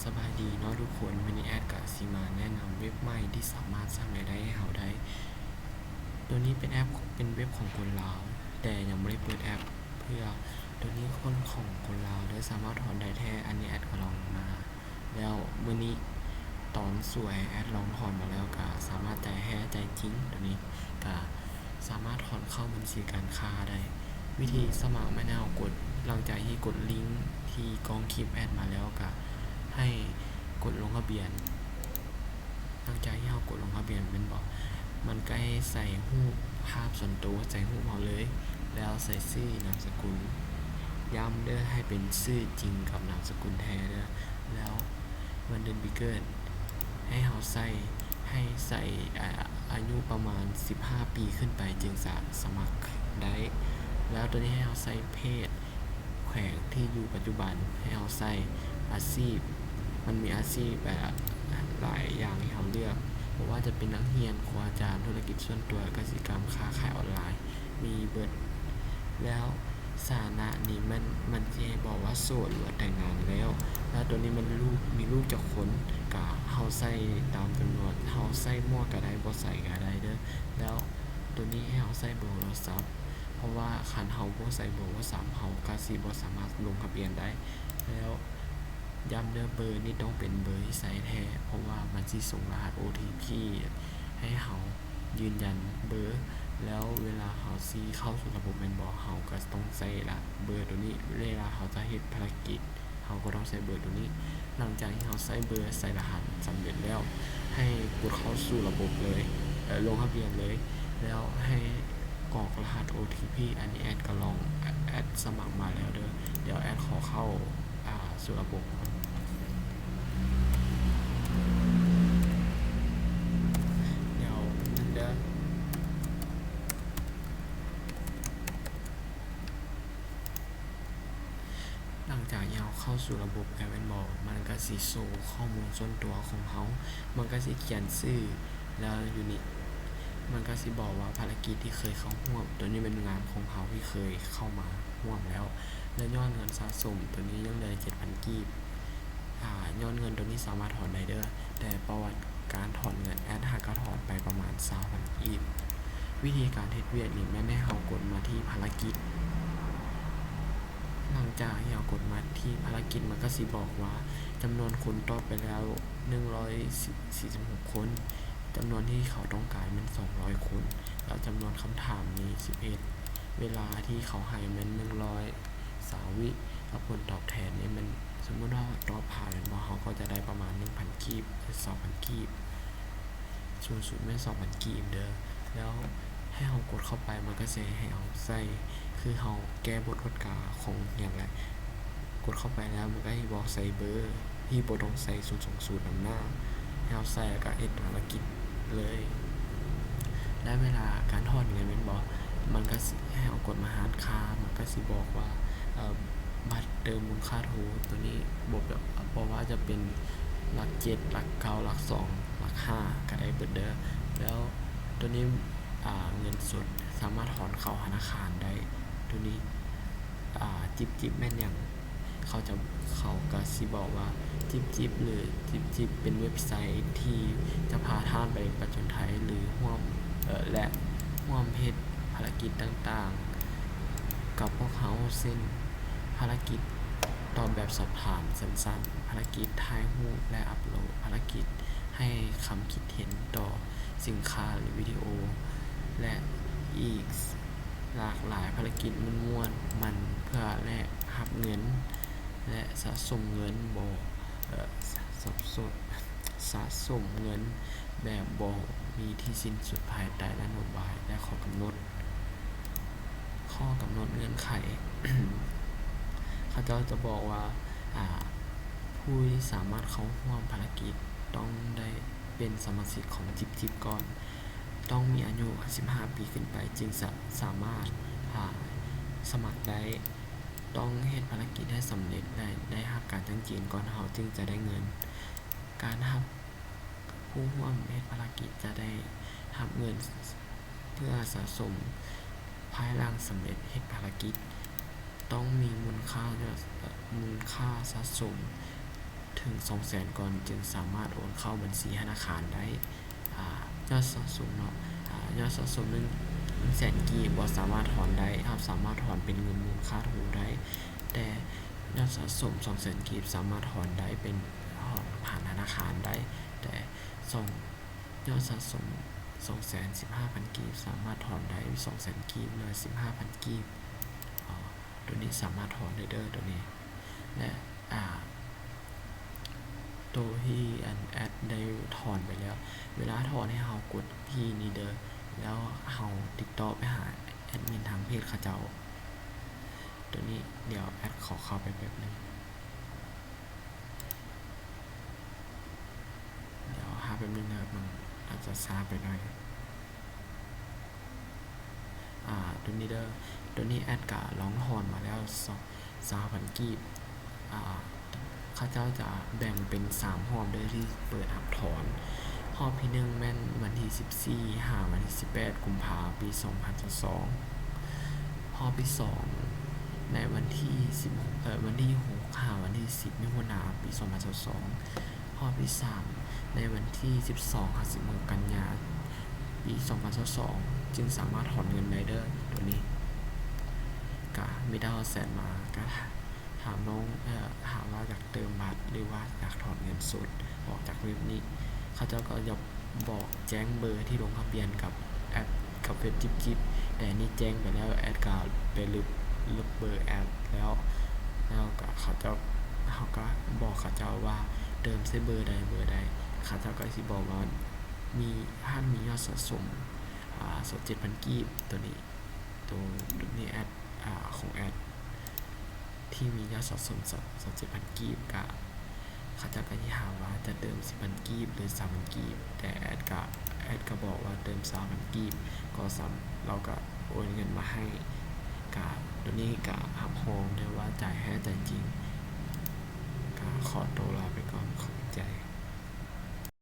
ສະບາຍດີເນາະທຸກຄົນ, ມື້ນີ້ແອັດກະຊິມາແນະນຳເວັບໃໝ່ທີ່ສາມາດສ້າງລາຍໄດ້ໃຫ້ເຮົາໄດ້. ໂຕນີ້ເປັນແອັບ ເປັນເວັບຂອງຄົນລາວ ແຕ່ຍັງບໍ່ໄດ້ເປີດແອັບເທື່ອ. ໂຕນີ້ຄົນຂອງຄົນລາວເດີ ສາມາດຖອນໄດ້ແທ້. ອັນນີ້ແອັດກະລອງມາແລ້ວ ມື້ນີ້ຕອນສວຍແອັດລອງຖອນມາແລ້ວ ກະສາມາດໃຈແທ້ໃຈຈິງ. ໂຕນີ້ກະ ສາມາດຖອນເຂົ້າບັນຊີການຄ້າໄດ້. ວິທີສະໝັກແມ່ນໃຫ້ເຮົາກົດ ຫຼັງຈາກທີ່ກົດລິງທີ່ກ້ອງຄລິບແອັດມາແລ້ວ ກະໃຫ້ກົດລົງທະບຽນ. ຫຼັງຈາກທີ່ເຮົາກົດລົງທະບຽນແມ່ນບໍ່ ມັນກະໃຫ້ໃສ່ຮູບພາບສ່ວນໂຕ ໃສ່ຮູບເຮົາເລີຍ ແລ້ວໃສ່ຊື່ນາມສະກຸນ. ຢ້ຳເດີ ໃຫ້ເປັນຊື່ຈິງກັບນາມສະກຸນແທ້ເດີ. ແລ້ວວັນເດືອນປີເກີດ ໃຫ້ເຮົາໃສ່ ໃຫ້ໃສ່ ອາ ອາຍຸປະມານສິບຫ້າປີຂຶ້ນໄປຈຶ່ງຈະສະໝັກໄດ້. ແລ້ວໂຕນີ້ໃຫ້ເຮົາໃສ່ເພດ ແຂວງທີ່ຢູ່ປັດຈຸບັນ, ໃຫ້ເຮົາໃສ່ອາຊີບ. ມັນມີອາຊີບແບບຫຼາຍຢ່າງໃຫ້ເຮົາເລືອກ, ບໍ່ວ່າຈະເປັນນັກຮຽນ, ຄູອາຈານ, ທຸລະກິດສ່ວນຕົວ, ກະສິກຳ, ຄ້າຂາຍອອນລາຍ. ມີເບິດ. ແລ້ວສະຖານະນີ້ມັນ ມັນຊິໃຫ້ບອກວ່າໂສດ ຫຼືວ່າແຕ່ງງານແລ້ວ. ແລ້ວໂຕນີ້ມັນລູກ ມີລູກຈັກຄົນ ກະເຮົາໃສ່ຕາມຈຳນວນ, ເຮົາໃສ່ໝວກກະໄດ້ ບໍ່ໃສ່ກະໄດ້ເດີ. ແລ້ວໂຕນີ້ໃຫ້ເຮົາໃສ່ເບີໂທລະສັບ, ເພາະວ່າຄັນເຮົາບໍ່ໃສ່ເບີໂທລະສັບ ເຮົາກະຊິບໍ່ສາມາດລົງທະບຽນໄດ້. ແລ້ວ ຢ້ຳເດີ ເບີນີ້ຕ້ອງເປັນເບີທີ່ໃຊ້ແທ້ ເພາະວ່າມັນຊິສົ່ງລະຫັດໂອທີພີໃຫ້ເຮົາຢືນຢັນເບີ. ແລ້ວເວລາເຮົາຊິເຂົ້າສູ່ລະບົບແມ່ນບໍ່ ເຮົາກະຕ້ອງໃຊ້ລະ ເບີໂຕນີ້. ເວລາເຮົາຈະເຮັດພາລະກິດ ເຮົາກະຕ້ອງໃຊ້ເບີໂຕນີ້. ຫຼັງຈາກທີ່ເຮົາໃຊ້ເບີ ໃສ່ລະຫັດສຳເລັດແລ້ວ ໃຫ້ກົດເຂົ້າສູ່ລະບົບເລີຍ, ເອີ ລົງທະບຽນເລີຍ. ແລ້ວໃຫ້ກອກລະຫັດໂອທີພີ. ອັນນີ້ແອັດກະລອງ ແອັດສະໝັກມາແລ້ວເດີ. ດຽວແອັດຂໍເຂົ້າ ອ່າ ສູ່ລະບົບກ່ອນ. ດຽວໜຶ່ງເດີ. ຫຼັງຈາກທີ່ເຮົາເຂົ້າສູ່ລະບົບແລ້ວແມ່ນບໍ່ ມັນກະຊິໂຊຂໍ້ມູນສ່ວນຕົວຂອງເຮົາ. ມັນກະຊິຂຽນຊື່ ແລ້ວຢູ່ນີ້ມັນກະຊິບອກວ່າພາລະກິດທີ່ເຄີຍເຂົ້າຮ່ວມ. ໂຕນີ້ແມ່ນງານຂອງເຮົາທີ່ເຄີຍເຂົ້າມາຮ່ວມແລ້ວ. ແລະ ຍອດເງິນສະສົມໂຕນີ້ຍັງເຫຼືອເຈັດພັນກີບ. ອາ ຍອດເງິນໂຕນີ້ສາມາດຖອນໄດ້ເດີ, ແຕ່ປະຫວັດການຖອນເງິນແອັດຫາກະຖອນໄປປະມານຊາວພັນກີບ. ວິທີການເຮັດວຽກນີ້ແມ່ນໃຫ້ເຮົາກົດມາທີ່ພາລະກິດ. ຫຼັງຈາກທີ່ເຮົາກົດມາທີ່ພາລະກິດ ມັນກະຊິບອກວ່າຈຳນວນຄົນຕອບໄປແລ້ວໜຶ່ງຮ້ອຍສີ່ສິບຫົກຄົນ, ຈຳນວນທີ່ເຂົາຕ້ອງການແມ່ນສອງຮ້ອຍຄົນ, ແລ້ວຈຳນວນຄຳຖາມມີສິບເອັດ, ເວລາທີ່ເຂົາໃຫ້ແມ່ນໜຶ່ງຮ້ອຍຊາວວິ, ແລ້ວຜົນຕອບແທນນີ້ແມ່ນ ສົມມຸດວ່າເຮົາຕອບຜ່ານແມ່ນບໍ່ ເຮົາກະຈະໄດ້ປະມານໜຶ່ງພັນກີບ ຫຼື ສອງພັນກີບ. ສູງສຸດແມ່ນສອງພັນກີບເດີ. ແລ້ວໃຫ້ເຮົາກົດເຂົ້າໄປ ມັນກະຊິໃຫ້ເຮົາໃສ່ ຄືເຮົາແກ້ບົດທົດກາຂອງໂຮງຮຽນແຫຼະ. ກົດເຂົ້າໄປແລ້ວມັນກະຊິບອກໃສ່ເບີ ທີ່ບໍ່ຕ້ອງໃສ່ສູນສອງສູນນຳໜ້າ ໃຫ້ເຮົາໃສ່ແລ້ວກະເຮັດພາລະກິດເລີຍ. ໄດ້ເວລາການຖອນເງິນແມ່ນບໍ່ ມັນກະຊິໃຫ້ເຮົາກົດມາຮ້ານຄ້າ ມັນກະຊິບອກວ່າ ເອີ ບັດເຕີມມູນຄ່າໂທ ໂຕນີ້ບໍ່ ແບບ ບໍ່ວ່າຈະເປັນຫຼັກເຈັດ ຫຼັກເກົ້າ ຫຼັກສອງ ຫຼັກຫ້າກະໄດ້ເບິດເດີ. ແລ້ວໂຕນີ້ ອາ ເງິນສົດສາມາດຖອນເຂົ້າທະນາຄານໄດ້. ໂຕນີ້ ອາ ຈິບຈິບແມ່ນຫຍັງ? ເຂົາຈະ ເຂົາກະຊິບອກວ່າ ຈິບຈິບ ຫຼື ຈິບຈິບເປັນເວັບໄຊທີ່ຈະພາທ່ານໄປປະຈົນໄພ ຫຼື ຮ່ວມ ເອີ ແລະ ຮ່ວມເຮັດພາລະກິດຕ່າງໆກັບພວກເຮົາ ເຊັ່ນ ພາລະກິດຕອບແບບສອບຖາມສັ້ນໆ, ພາລະກິດຖ່າຍຮູບ ແລະ ອັບໂຫຼດ, ພາລະກິດໃຫ້ຄຳຄິດເຫັນຕໍ່ສິນຄ້າ ຫຼື ວິດີໂອ ແລະ ອີກຫຼາກຫຼາຍ. ພາລະກິດມ່ວນໆ ມັນເພື່ອແລກຮັບເງິນ ແລະ ສະສົມເງິນບໍ່ ເອີ ສະ ສະ ສະສົມເງິນແບບບໍ່ມີທີ່ສິ້ນສຸດ ພາຍໃຕ້ນະໂຍບາຍ ແລະ ຂໍ້ກຳນົດ. ຂໍ້ກຳນົດເງື່ອນໄຂ ເຂົາເຈົ້າຈະບອກວ່າ ອາ ຜູ້ທີ່ສາມາດເຂົ້າຮ່ວມພາລະກິດຕ້ອງໄດ້ເປັນສະມາຊິກຂອງຈິບຈິບກ່ອນ, ຕ້ອງມີອາຍຸສິບຫ້າປີຂຶ້ນໄປຈຶ່ງຈະສາມາດ ອາ ສະໝັກໄດ້. ຕ້ອງເຮັດພາລະກິດໃຫ້ສຳເລັດ ແລະ ໄດ້ຮັບການຈັດເກນກ່ອນເຮົາຈຶ່ງຈະໄດ້ເງິນ. ການຮັບ ຜູ້ຮ່ວມເຮັດພາລະກິດຈະໄດ້ຮັບເງິນເພື່ອສະສົມພາຍຫຼັງສຳເລັດເຮັດພາລະກິດ. ຕ້ອງມີມູນຄ່າ ມູນຄ່າສະສົມເ ເຖິງສອງແສນກ່ອນຈຶ່ງສາມາດໂອນເຂົ້າບັນຊີທະນາຄານໄດ້. ອາ ຍອດສະສົມເນາະ ອາ ຍອດສະສົມໜຶ່ງ ໜຶ່ງແສນກີບບໍ່ສາມາດຖອນໄດ້ ເຮົາສາມາດຖອນເປັນເງິນມູນຄ່າໂທໄດ້ ແຕ່ຍອດສະສົມສອງແສນກີບສາມາດຖອນໄດ້ເປັນ ຖອນຜ່ານທະນາຄານໄດ້ ແຕ່ສອງ ຍອດສະສົມສອງແສນສິບຫ້າພັນກີບສາມາດຖອນໄດ້ສອງແສນກີບ ເຫຼືອສິບຫ້າພັນກີບ. ໂຕນີ້ສາມາດຖອນໄດ້ເດີ ໂຕນີ້ ແລະ ອາ ໂຕທີ່ອັນແອັດໄດ້ຖອນໄປແລ້ວ ເວລາຖອນໃຫ້ເຮົາກົດທີ່ນີ້ເດີ ແລ້ວເຮົາຕິດຕໍ່ໄປຫາແອັດມິນທາງເພຈເຂົາເຈົ້າ. ໂຕນີ້ດຽວແອັດຂໍເຂົ້າໄປແປັບໜຶ່ງ ດຽວຖ້າແປັບໜຶ່ງເດີ ມັນອາດຈະຊ້າໄປໜ້ອຍ. ອາ ໂຕນີ້ເດີ ໂຕນີ້ແອັດກະລອງຖອນມາແລ້ວ ຊາວພັນກີບ. ອາ ເຂົາເຈົ້າຈະແບ່ງເປັນສາມຮອບເດີ ທີ່ເປີດຮັບຖອນ ຮອບທີໜຶ່ງແມ່ນວັນທີສິບສີ່ຫາວັນທີສິບແປດກຸມພາ ປີສອງພັນຊາວສອງ ຮອບທີສອງໃນວັນທີສິບ ເອີ ວັນທີຫົກຫາວັນທີສິບມິຖຸນາ ປີສອງພັນຊາວສອງ ຮອບທີສາມໃນວັນທີສິບສອງຫາສິບຫົກກັນຍາ ປີສອງພັນຊາວສອງ ຈຶ່ງສາມາດຖອນເງິນໄດ້ເດີ. ໂຕນີ້ກະມີແຕ່ເຮົາແຊັດມາ ກະຖາມນ້ອງ ເອີ ຖາມວ່າຢາກເຕີມບັດ ຫຼືວ່າຢາກຖອນເງິນສົດອອກຈາກເວັບນີ້ ເຂົາເຈົ້າກໍຈະບອກແຈ້ງເບີທີ່ລົງທະບຽນກັບແອັບ ກັບເວັບຈິບຈິບ ແຕ່ນີ້ແຈ້ງໄປແລ້ວ ແອັດກໍໄດ້ລຶບ ລຶບເບີແອັດແລ້ວ ແລ້ວກໍເຂົາເຈົ້າ ເຮົາກໍບອກເຂົາເຈົ້າວ່າເຕີມໃສ່ເບີໃດ ເບີໃດ ເຂົາເຈົ້າກໍຊິບອກວ່າມີ ທ່ານມີຍອດສະສົມ ອາ ຊາວເຈັດພັນກີບ ໂຕນີ້ ໂຕນີ້ແອັດ ອາ ຂອງແອັດ ທີ່ມີຍອດສະສົມ ຊາວເຈັດພັນກີບ ກະເຂົາເຈົ້າກະຊິຖາມວ່າຈະເຕີມສິບພັນກີບ ຫຼື ຊາວພັນກີບ ແຕ່ແອັດກະ ແອັດກະບອກວ່າເຕີມຊາວພັນກີບ ກໍສຳ ລາວກະໂອນເງິນມາໃຫ້ ກະໂຕນີ້ກະຮັບຮອງໄດ້ວ່າຈ່າຍແທ້ຈ່າຍຈິງ. ກະຂໍໂຕລາໄປ